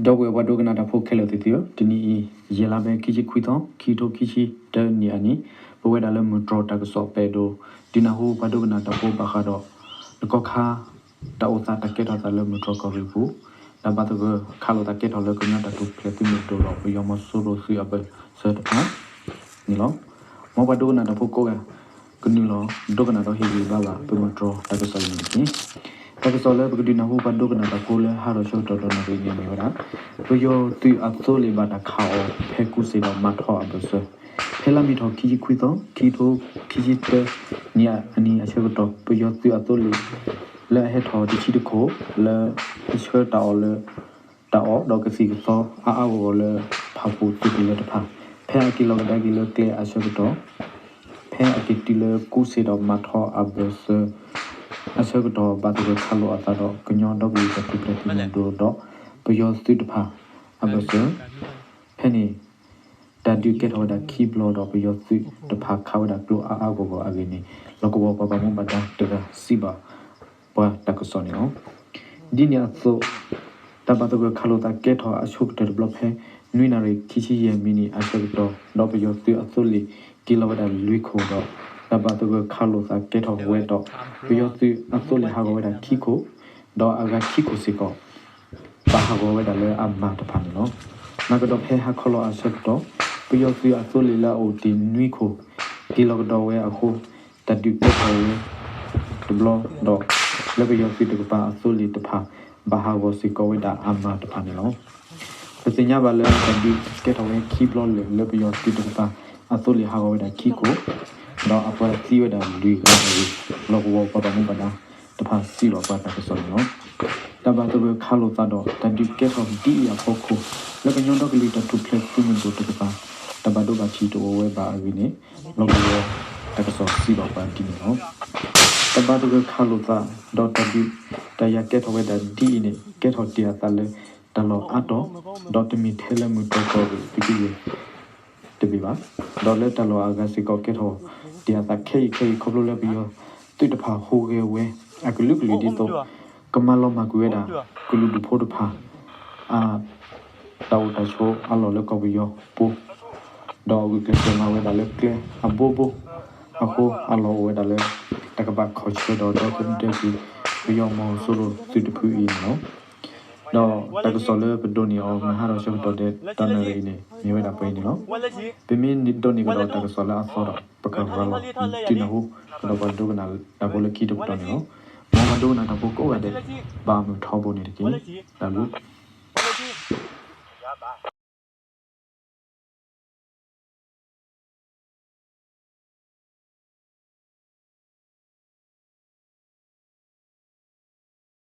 ဒီပုၢ်ဝဲၢ်ပှၤဒိကနၣ်တၢ်ဖိခဲလၢာ်သ့ၣ်သုဧၢ, တနံၤအံၤ ယဲၢ်လါဖဲခံဆံခွံသီ ခံကထိခံဆံတၢနံၣ်အနံၤ, ပဝဲဒၣ်လၢမုၢ်တြီၢ်တၢ်ကစီၣ်ပအဲၣ်ဒိး ဒုးနၢ်ဟူပှၤဒိကနၣ်တၢ်ဖိဘၣ်ဃးဒီး နကီၢ်ခါ တၢ်အိၣ်သးတၢ်ကဲထီၣ်သးလၢမုၢ်တြီၢ်ကီၢ်ရ့ၣ်ပူၤ, တၢ်ဘၣ်သဂၢၢ်ခးလိာ်သးကဲထီၣ်လၢကညီတၢ်ထူၣ်ဖျဲးသုးမုၢ်ဒိၣ်ဒီး ပယီၤမီၤစိရိၤသုးအဘၢၣ်စၢၤတဖၣ် န့ၣ်လီၤ. မ်ပှၤဒိကနၣ်တၢ်ဖိကိးဂၤ ကနုာ်လီၤဒိကနၣ်ဒီးဟ့ၣ်ဂံၢ်ဘါဘၣ် ပမုၢ်တြီၢ်တၢ်ကစီၣ်အံၤန့ၣ်တက့ၢ်. တၢ်ကစီၣ်လၢပကဒုးနၢ်ဟူပှၤဒိကနၣ်တၢ်ဖိလၢဟါဒီးဆၢကတီၢ်ဒီးနၣ်ရံၣ်န့ၣ်မ့ၢ်ဝဲဒၣ် ပယီၤသုးအသိလ့ၣ်ဘၣ်တၢ်ခးအီၤဖဲကူစ့ၣ်ဒီးမၤထီၣ်အဘၢၣ်စၢၤ, ဖဲလါမ့ၤထီၣ်ခံဆံခွံသီ ခံကထိခံဆံတၢနံၣ်အနံၤအဆၢကတီၢ် ပယီၤသုးအသိလ့ၣ် လၢအဟဲထီၣ်တဆံတခိၣ် လၢအဆှၢတၢ်အီၣ်လၢ တၢ်အီၣ်ဒီးကသံၣ်ကသီအါအါဂီၢ်ဂီၢ်လၢ ဖၣ်ပူၣ်သုးကလၢၤတဖၣ် ဖဲအက့ၤလီၤကဒါက့ၤလၢကျဲအဆၢကတီၢ် ဖဲအက့ၤတုၤလၢကူစ့ၣ်ဒီးမၤထီၣ်အဘၢၣ်စၢၤ အဆၢကတီၢ် ဘၣ်သဂၢၢ်ခးလိာ်အသးဒီး ကညီဒီကလုာ်တၢ်ထူၣ်ဖျဲးသုးမုၢ်ဒိၣ်ဒီး ပယီၤသုးတဖၣ်အဘၢၣ်စၢၤ ဖဲန့ၣ် တၢ်ဒုးကဲထီၣ်ဝဲဒၣ်ခံဘျီဒီး ပယီၤသုးတဖၣ်ခးဝဲဒၣ်ကျိအါအါဂီၢ်ဂီၢ်အဂ့ၢ်န့ၣ် လီၢ်ကဝီၤပှၤဘၣ်မူဘၣ်ဒါတဂၤစံးဘၣ်ပှၤတၢ်ကစီၣ်န့ၣ်လီၤ. ဒ်န့ၣ်အသိး တၢ်ဘၣ်သဂၢၢ်ခးလိာ်သးကဲထီၣ်အဆိကတၢၢ်တဘျီဖဲ နွံနၣ်ရံၣ်ခံဆံယဲၢ်မံးနံးအဆၢကတီၢ် ဒီးပယီၤသုးအသိလ့ၣ်က့ၤလီၤဝဲဒၣ်လွံၢ်ခိၣ်ဒီး တၢ်ဘၣ်သဂၢၢ်ခးလိာ်သးကဲထီၣ်ဝဲဒီး ပယီၤသုးအသိလ့ၣ်ဟးဂီၤဝဲဒၣ်ခံခိၣ် ဒီးအဂၤခံခိၣ်စ့ၢ်ကီး ဘၣ်ဟးဂီၤဝဲဒၣ်လၢအမၤတဖၣ်န့ၣ်လီၤ. နာ်ကဒီးဖဲဟါခီလီၤအဆၢကတီၢ် ပယီၤသုးအသိလ့ၣ်လၢအအိၣ်တ့ၢ်နွံခိၣ် က့ၤလီၤကဒီးဝဲအဃိ တၢ်ဒုးကဲထီၣ်ဝဲတဘျီဒီး လၢပယီၤသုးတကပၤအသိလ့ၣ်တဖၣ် ဘၣ်ဟးဂီၤစ့ၢ်ကီးဝဲဒၣ်အမၤတဖၣ်န့ၣ်လီၤ. ပသ့ၣ်ညါဘၣ်လၢတၢ်ဒုးကဲထီၣ်ဝဲခံဘျီလၢာ် လၢပယီၤသုးတကပၤအသိလ့ၣ်ဟးဂီၤဝဲဒၣ်ခံခိၣ် ဒီးအပှၤသံဝဲဒၣ်လွံၢ်ဂၤအဂ့ၢ် လီၢ်ကဝီၤပှၤဘၣ်မူဘၣ်ဒါတဖၣ်စံးဘၣ်ပှၤတၢ်ကစီၣ်န့ၣ်လီၤ. တၢ်ဘၣ်သဂၢၢ်ခးလိာ်သးဒီး တၢ်ဒုးကဲထီၣ်ဒ်အံၤအဖီခိၣ် လၢကညီဒီကလုာ်တၢ်ထူၣ်ဖျဲးသုးမုၢ်ဒိၣ်တကပၤ တၢ်ဘၣ်ဒိဘၣ်ထံးတအိၣ်ဝဲဘၣ်အဂ့ၢ်န့ၣ် လီၢ်ကဝီၤတၢ်ကစီၣ်စံးဘၣ်ပှၤဒ်န့ၣ်လီၤ. တၢ်ဘၣ်သဂၢၢ်ခးလိာ်သး ဒီးတၢ်ဒုးတၢ်ယၤကဲထီၣ်ဝဲဒၣ်ဒ်အံၤန့ၣ် ကဲထီၣ်တ့ၢ်အသးလၢ တၢ်လီၢ်အါတီၤ ဒီးတမ့ၢ်ထဲလၢမုၢ်တြီၢ်ကီၢ်ရ့ၣ်သုးက့ယဲၢ် တဘ့ၣ်ဘၣ်, ဒီးလၢတၢ်လီၢ်အဂၤစ့ၢ်ကီးကဲထီၣ်တ့ၢ်အသးခဲအံၤခဲအံၤ ခီဖျိလၢပယီၤသုးတဖၣ်ဟူးဂဲၤဝဲ အကလုာ်ကလုာ်ဒ်သိး ကမၤလီၤမၢ်ကွံာ်ဝဲဒၣ် ကလုာ်ဒူၣ်ဖိတဖၣ် အ တၢ်အိၣ်တၢ်ဆိးအလီၢ်လၢကီၢ်ပယီၤပူၤ ဒီးအဂုာ်ကျဲးစၢးမၤဝဲဒၣ်လၢကျဲအဘိဘိ အဃိအလီၢ်အိၣ်ဝဲဒၣ်လၢ တၢ်ကဘၣ်ခီၣ်ဆၢဒီးဒီသဒၢကွံာ် ပယီၤမီၤစိရိၤသုးတဖုအံၤန့ၣ်လီၤ. ဒီးတၢ်ကစီၣ်လၢပဒိးန့ၢ်အီၤမုၢ်ဟါဒီးဆၢကတီၢ်ဒဲးတနၣ်ရံၣ်အံၤန့ၣ် မ့ၢ်ဝဲဒၣ်ပှဲၤအံၤန့ၣ်လီၤ. ပမ့ၢ်ဒိးန့ၢ်ကဒီးတၢ်ကစီၣ်လၢအသီဒီး ပကရၤလီၤဒုးနၢ်ဟူကဒီးပှၤဒိကနၣ်တၢ်ဖိလၢခံတပတီၢ်န့ၣ်လီၤ. မ်ပှၤဒိကနၣ်တၢ်ဖိကိးဂၤဒဲး ဘၣ်အမုာ်ထီဘိန့ၣ်တက့ၢ်. တၢ်ဘျုး